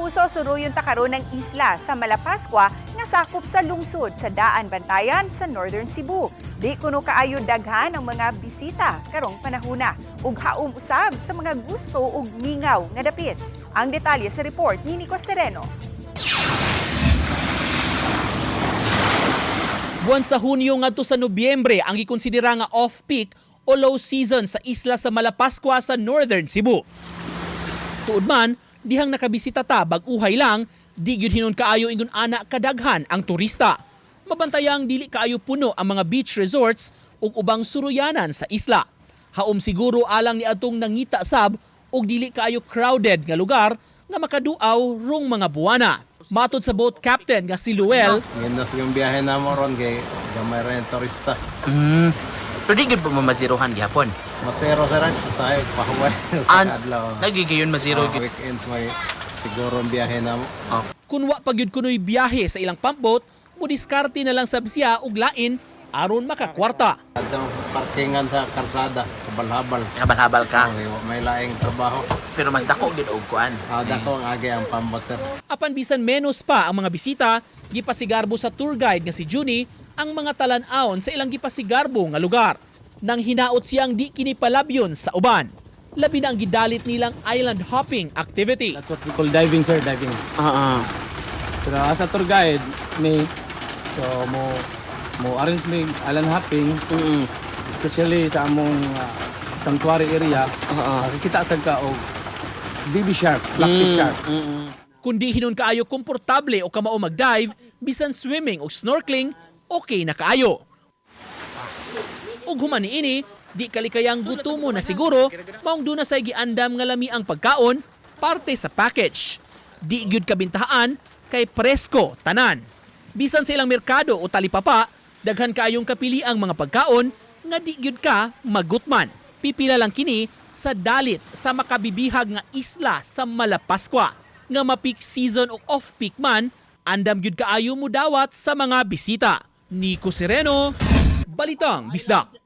Kapuso, suruyon ta karon ng isla sa Malapascua nga sakop sa lungsod sa Daan Bantayan sa Northern Cebu. Di kuno kaayo daghan ang mga bisita karong panahuna ug haom usab sa mga gusto og mingaw nga dapit. Ang detalye sa report ni Nico Sereno. Buwan sa Hunyo ngadto sa Nobyembre ang gikonsidera nga off-peak o low season sa isla sa Malapascua sa Northern Cebu. Tuod man, dihang nakabisita ta bag-uhay lang, di gyud hinon kaayo ingon ana kadaghan ang turista. Mabantayang dili kaayo puno ang mga beach resorts ug ubang suruyanan sa isla. Haom siguro alang ni atong nangita sab og dili kaayo crowded nga lugar nga makaduaw rong mga buwana. Matod sa boat captain nga si Luel, Ngindos yung biyahe na mo ron kay gamay ra yung turista. Pero di gyud mo mazirohan gihapon. Masero sa rin, usahay, pahuway sa An adlaw. Nagigayon mazero Oh, gyud. weekends may siguro ang biyahe na mo. Kun wa pa gyud kunoy biyahe sa ilang pumpboat, mudiskarte na lang sab siya og lain aron makakwarta. Adtong parkingan sa karsada, kabal-habal. Habal-habal ka. Okay, wa may laing trabaho. Pero mas dako gyud og kuan. Ah, dako ang agi ang pambot, sir. Apan bisan menos pa ang mga bisita, gipasigarbo sa tour guide nga si Juni ang mga talan-awon sa ilang gipasigarbo nga lugar. Nang hinaot siyang di kini palabyon sa uban. Labi na ang gidalit nilang island hopping activity. That's what we call diving, sir, diving. Oo. Pero as a tour guide, me, so mo arrange me island hopping, especially sa among sanctuary area, makikita sad ka og baby shark, black shark. Kundi hinon kaayo komportable o kamao mag-dive, bisan swimming o snorkeling, okay na kaayo. Ug human niini, di kalikayang gutumo na siguro, maong duna say giandam nga lami ang pagkaon, parte sa package. Di gyud kabintahaan kay presko tanan. Bisan sa ilang merkado o talipapa, daghan kaayong kapili ang mga pagkaon nga di gyud ka magutman. Pipila lang kini sa dalit sa makabibihag nga isla sa Malapascua nga ma-peak season o off-peak man, andam gyud kaayo mudawat sa mga bisita. Nico Sereno, Balitang Bisdak.